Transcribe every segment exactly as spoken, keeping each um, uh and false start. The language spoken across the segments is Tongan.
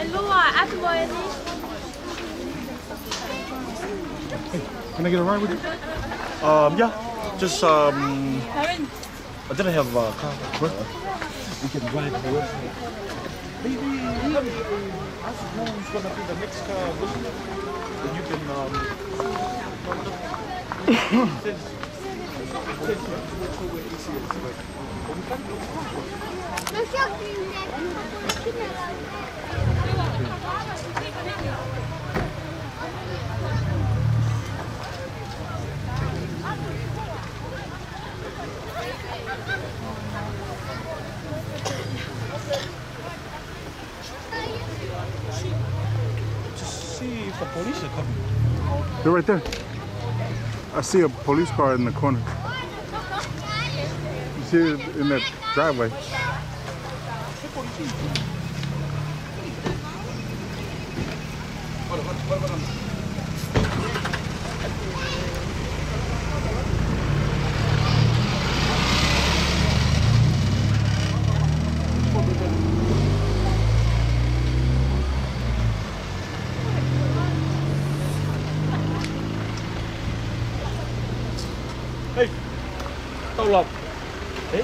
ʻElua, ʻatu mo eni. Can I get a ride with you? Um, yeah, just, um, I didn't have a car. What? We can drive here. Maybe, um, ask who's gonna be the next car. Then you can, um, Just see if the police are coming. They're right there. I see a police car in the corner. You see it in the driveway. Hei, tau lau. Hei.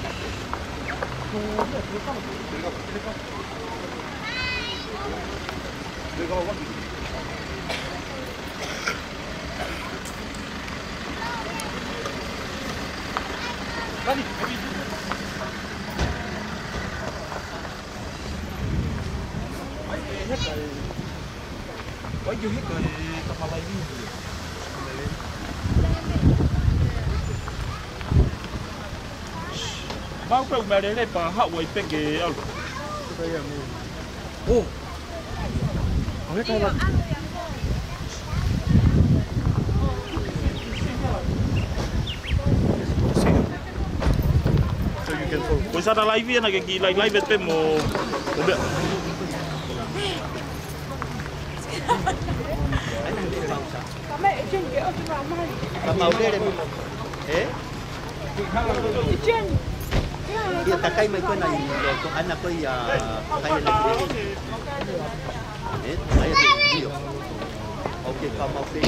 Mau kau mea lele pa haʻu ai pē ke ʻalu. Oh. So you can follow. Ko e sata live ia na ke ki live, live pē mo, mo mea. Ka mau lele mo. Eh? Ia takai mai ko ena ʻi loto, ʻana ko ia, kai ʻana ki lele. Eh? Kai ʻana ki lele. Okay, ka mau pē.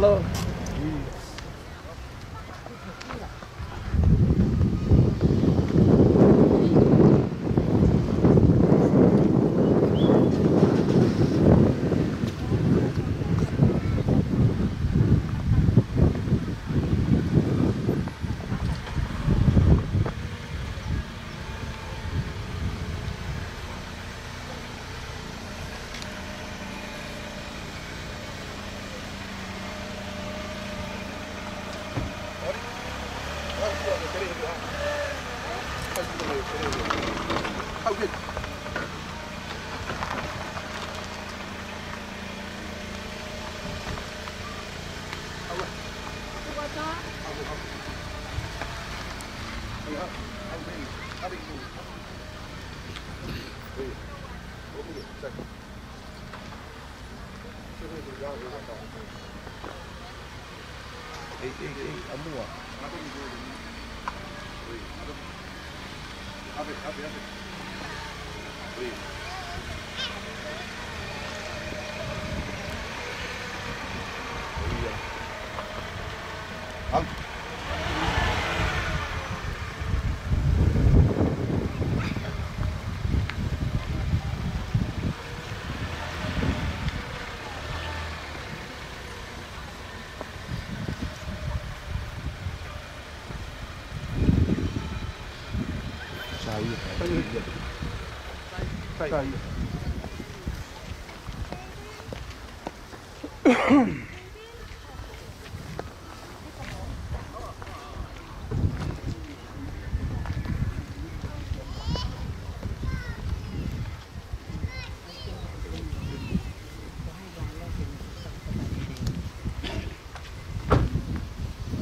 Hello. Ei, ei, ei, ʻamua.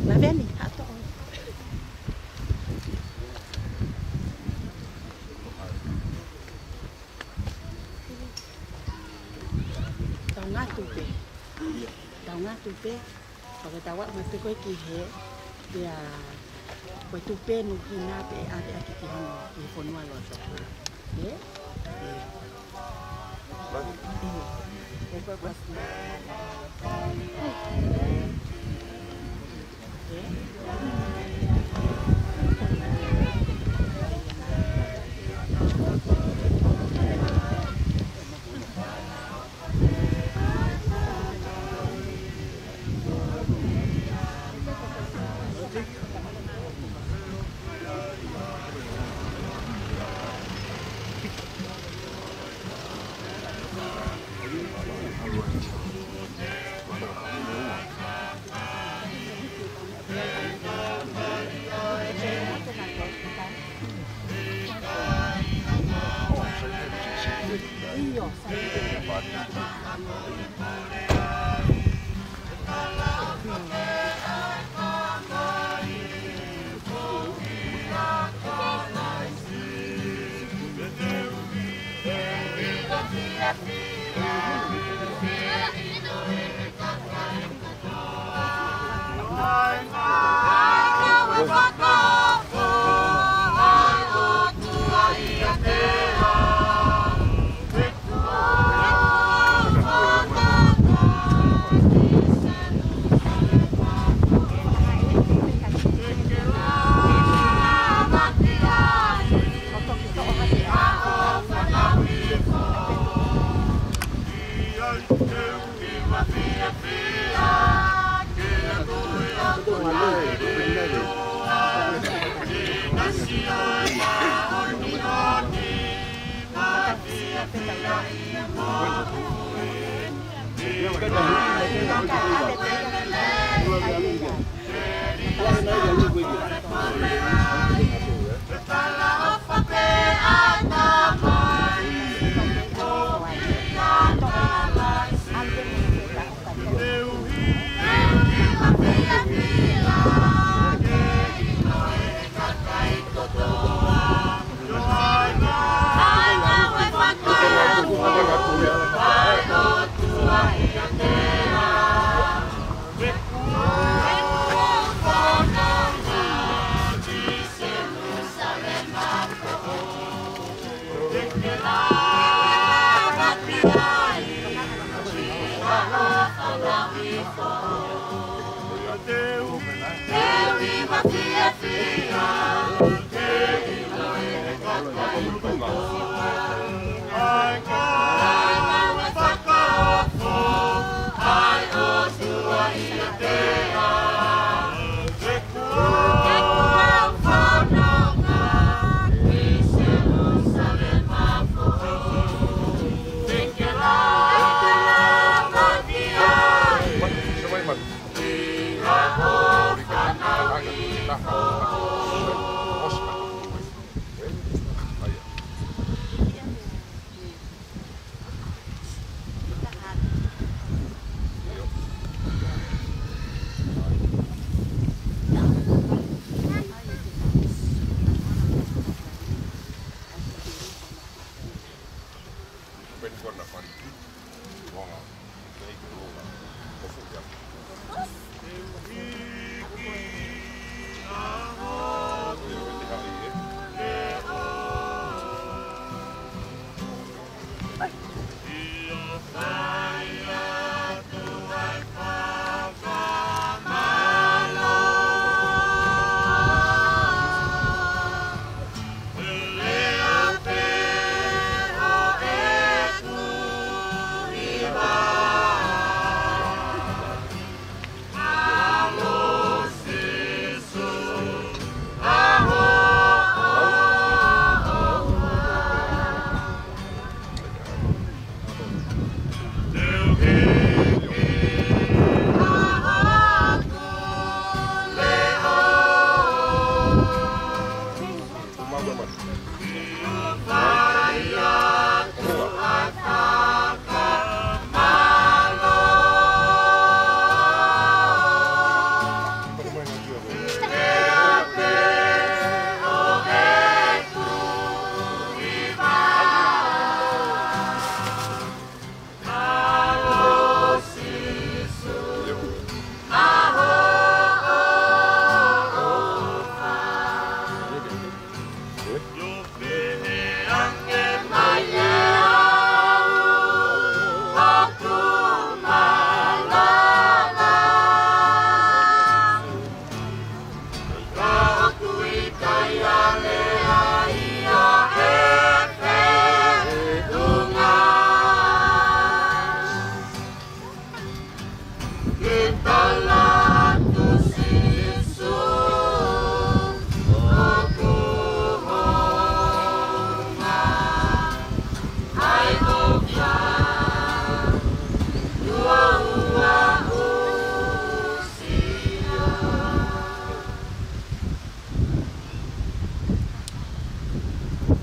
Laveni, haʻu atu. Tau ngāue pē. Tau ngāue pē. Pea ko e tau ʻalu mai pē ko ē ki hē, pea ko e tupe nukina pē ʻave ʻaki ki hono, ki he fonua loto. Ē? Ē. Ē. Ē, ko e kuasi. Ē.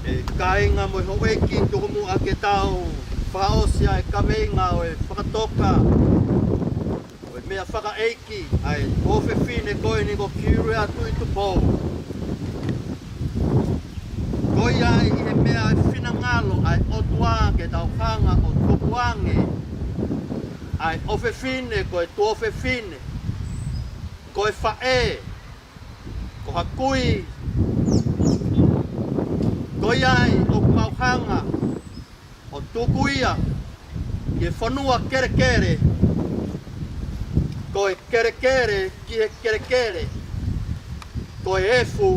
ʻE kāinga mo e houʻeiki, tuku muʻa ke tau fakaʻosi ʻa e kaveinga ʻo e fakatoka ʻo e meʻa fakaʻeiki ʻa e tuofefine ko eni ko Kiurea Tuʻitupou. Ko ia ai ʻi he meʻa ʻe finangalo ʻa e ʻOtua ke tau hanga ʻo tukuange ʻa e ʻofefine ko e tuofefine, ko e faʻē, ko ha kui. Ko ia ai ʻoku mau hanga ʻo tuku ia ki he fonua kelekele, ko e kelekele ki he kelekele, ko e efu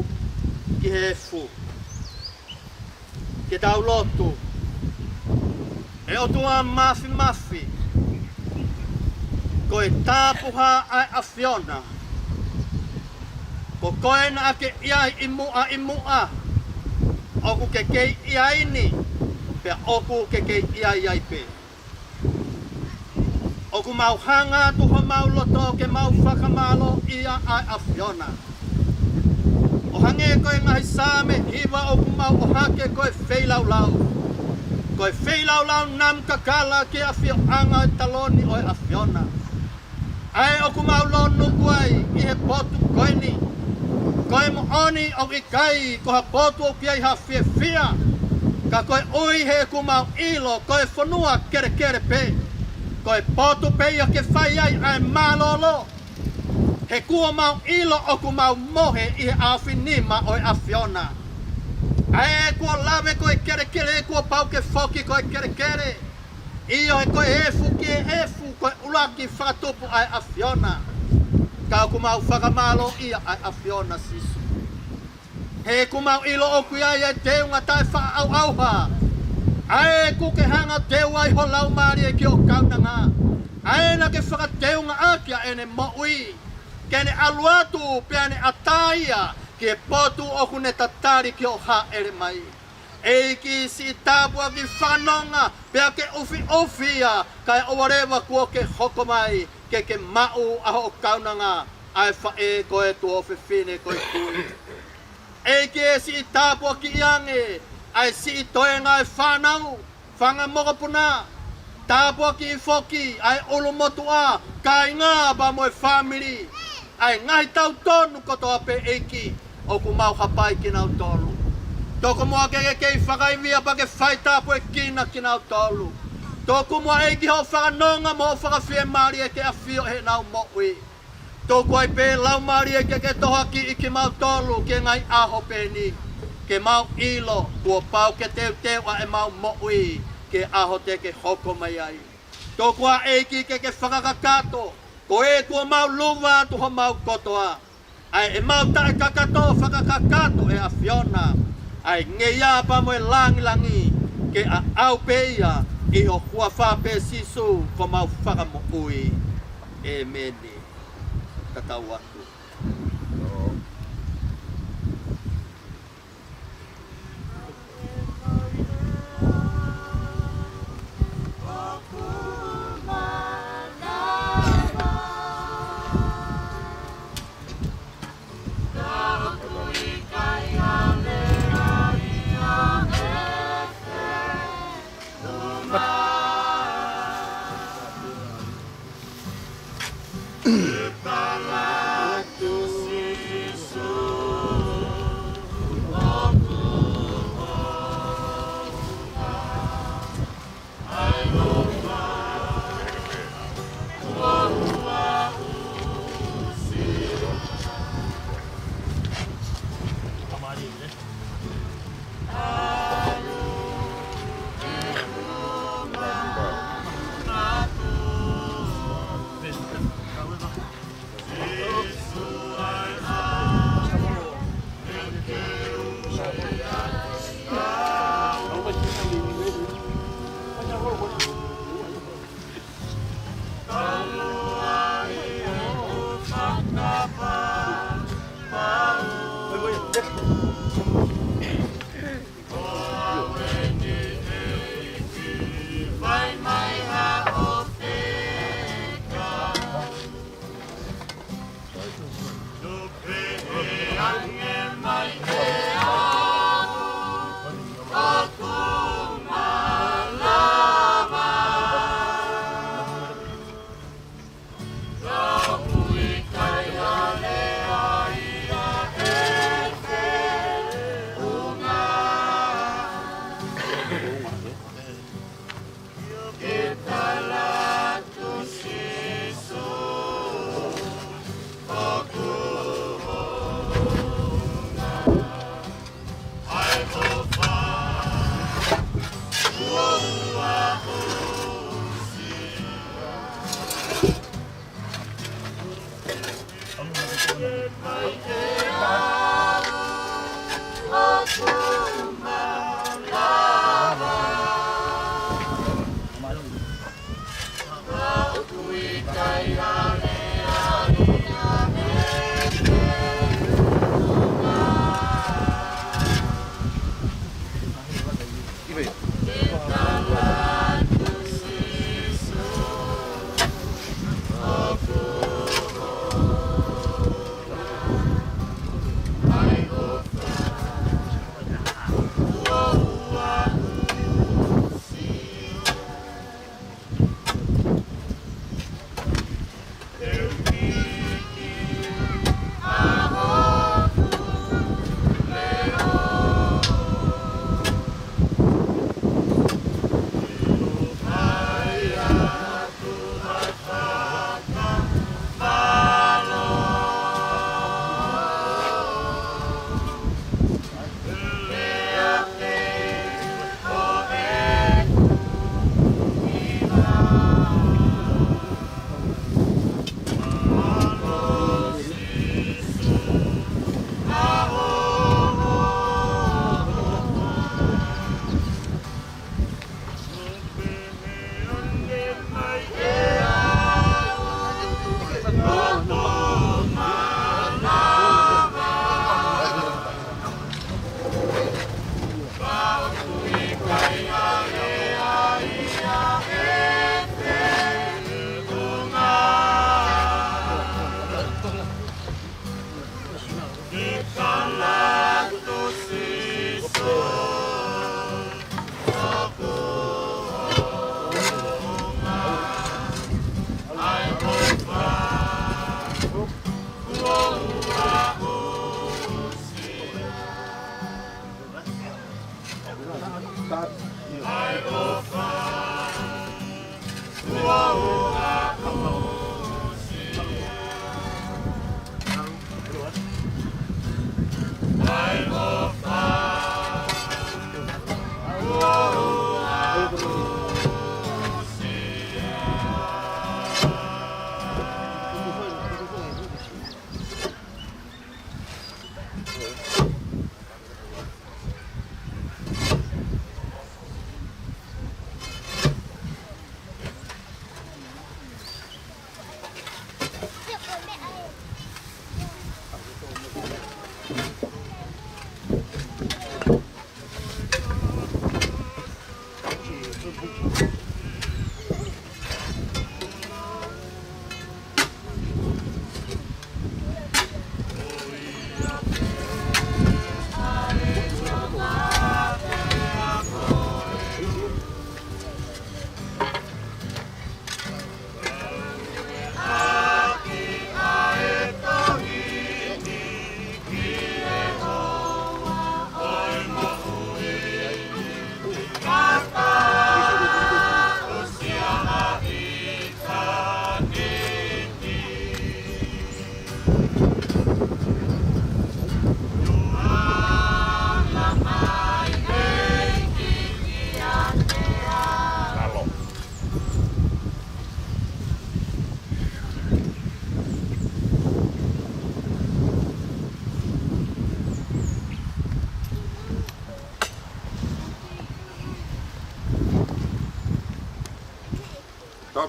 ki he efu. Ke tau lotu. ʻE ʻOtua Māfimafi, ko e tāpuhā ʻa e ʻAfiona. Ko koe naʻa ke ʻi ai ʻi muʻa ʻi muʻa, ʻoku ke kei ʻi ai ni, pea ʻoku ke kei ʻi ai ai pē. ʻOku mau hanga atu homau loto ke mau fakamālōʻia ʻa e ʻAfiona. ʻO hangē ko e ngaahi Saame hiva ʻoku mau ʻohake ko e feilaulau. Ko e feilaulau namu kakala ki he ʻafioʻanga ʻo e taloni ʻo e ʻAfiona. ʻA ē ʻoku mau lōnuku ai ʻi he potu ko eni. Ko e moʻoni ʻoku ʻikai ko ha potu ʻoku ʻi ai ha fiefia. Ka koeʻuhi he ʻoku mau ʻilo ko e fonua kelekele pē. Ko e potu pē ia ke fai ai ʻa e mālōlō. He kuo mau ʻilo ʻoku mau mohe ʻi he ʻaofinima ʻo e ʻAfiona. ʻA ē kuo lave ko e kelekele kuo pau ke foki ko e kelekele. ʻIo, he ko e efu ki he efu, ko e ʻuluaki fakatupu ʻa e ʻAfiona. Ka ʻoku mau fakamālōʻia ʻa e ʻAfiona Sīsū. He ʻoku mau ʻilo ʻoku ʻi ai e teunga taʻefaʻaʻauʻauha. ʻA ē ʻoku ke hanga ʻo teu ai ho Laumālie ki hoʻo kaunanga. ʻA ē naʻa ke fakateungaʻaki ʻa ʻene moʻui, ke ne ʻalu atu pea ne ʻatā ia ki he potu ʻoku ne tatali ki hoʻo hāʻele mai. ʻEiki, siʻi tāpuakiʻi, fakanonga, pea ke ʻufiʻufi ia, kae ʻoua leva kuo ke hoko mai, ke ke maʻu ʻa hoʻo kaunanga, ʻa e faʻē ko e tuofefine ko e kui. ʻEiki, siʻi tāpuakiʻi ange ʻa e siʻi toenga ʻo e fānau, fanga mokopuna, tāpuakiʻi foki ʻa e ʻulumotuʻa, kāinga pea mo e fāmili, ʻa e ngaahi tautonu kotoa pē, ʻEiki, ʻoku mau hapai kinautolu. Tuku muʻa ke ke kei fakaivia pea ke faitāpuekina kinautolu. Tuku muʻa, ʻEiki, hoʻo fakanonga mo hoʻo fakafiemālie ke ʻafio heʻenau moʻui. Tuku ai pē Laumālie ke ke tohoakiʻi kimautolu ki he ngaahi ʻaho pehē ni, ke mau ʻilo kuo pau ke teuteu ʻa ʻemau moʻui ki he ʻaho te ke hoko mai ai. Tuku ā, ʻEiki, ke ke fakakakato, ko ē kuo mau luva atu homau kotoa, ʻa ʻemau taʻekakato, fakakakato ʻe he ʻAfiona ʻa e ngeia pea mo e lāngilangi, ke ʻaʻau pē ia, ʻi ho huafa pē Sīsū ko homau Fakamoʻui. ʻĒmeni. Tatau atu.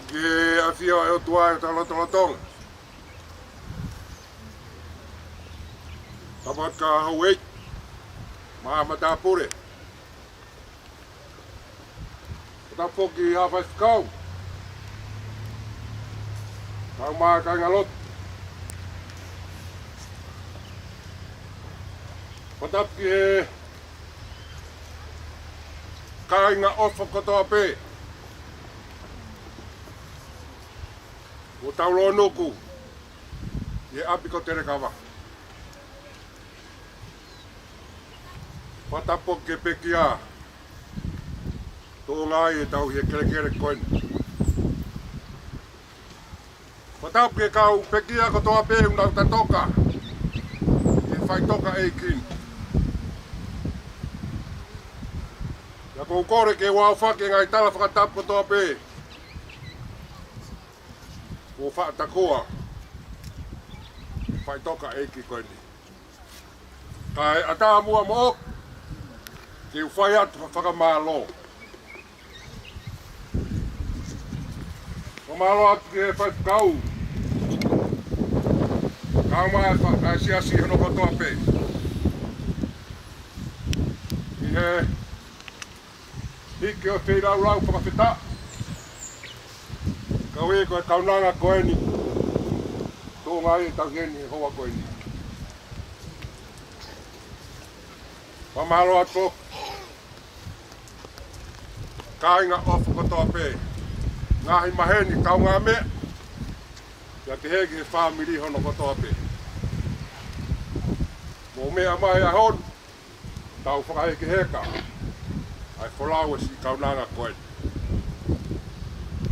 Ke ʻafio ʻa e ʻOtua ʻi hotau lotolotonga. Tapu atu ki he houʻeiki, maʻa e matāpule. Fakatapu ki he faifekau, kae ʻumaʻā e kāingalotu. Fakatapu ki he kāinga ʻofa kotoa pē ʻoku tau lōnuku ʻi he ʻapi ko Telekava. Fakatapu ki he pekia, tuʻunga ai ʻetau ʻi he kelekele ko eni. Fakatapu ki he kau pekia kotoa pē ʻoku nau tatoka ʻi he faʻitoka ʻeiki ni. Pea ʻoku ou kole ke u aofaki e ngaahi tala fakatapu kotoa pē kuo faʻa takua ʻi he faʻitoka ʻeiki ko eni. Kae ʻatā muʻa moʻoku ke u fai atu ha fakamālō. Fakamālō atu ki he faifekau, kae ʻumaʻā e fa-, ʻa e siasi hono kotoa pē ʻi he hiki ʻo e feilaulau fakafetaʻi. Kau ē ko e kaunanga ko eni, tuʻunga ai ʻetau ʻi heni he houa ko eni. Fakamālō atu kāinga ʻofa kotoa pē, ngaahi maheni kaungāmeʻa, pea pehē ki he fāmili hono kotoa pē. Mou meʻa mai he ʻaho ni, tau fakahekeheka ʻa e folau ʻa e siʻi kaunanga ko eni.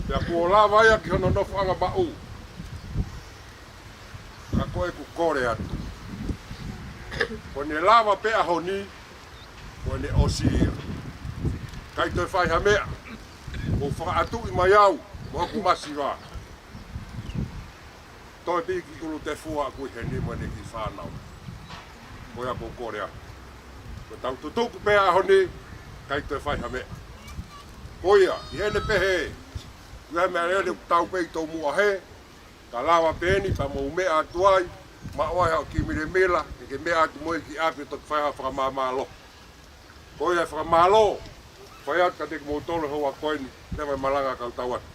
Pea kuo lava ia ki hono nofoʻanga maʻu. Ka ko ʻeku kole atu, ko ʻene lava pē ʻaho ni, ko ʻene ʻosi ia. ʻIkai toe fai ha meʻa, ʻoku ou fakaʻatuʻi mai au mo hoku masiva. Toe piki ʻulu tefua ʻoku ʻi heni mo ʻene kiʻi fānau. Ko ia ʻoku ou kole atu, ko ʻetau tutuku pē ʻaho ni, ʻikai toe fai ha meʻa. Ko ia, ʻi heʻene pehē, ʻi he meʻalele ʻoku tau pē ʻi tomuʻa hē, ka lava pē eni pea mou meʻa atu ai, maʻu ai haʻo kiʻi milemila, ke ke meʻa atu mo e kiʻi ʻapi ʻo toki fai ha fakamāmālohi. Ko ia e fakamālō, fai atu kiate kimoutolu he houa ko eni, leva e malanga kau tau atu.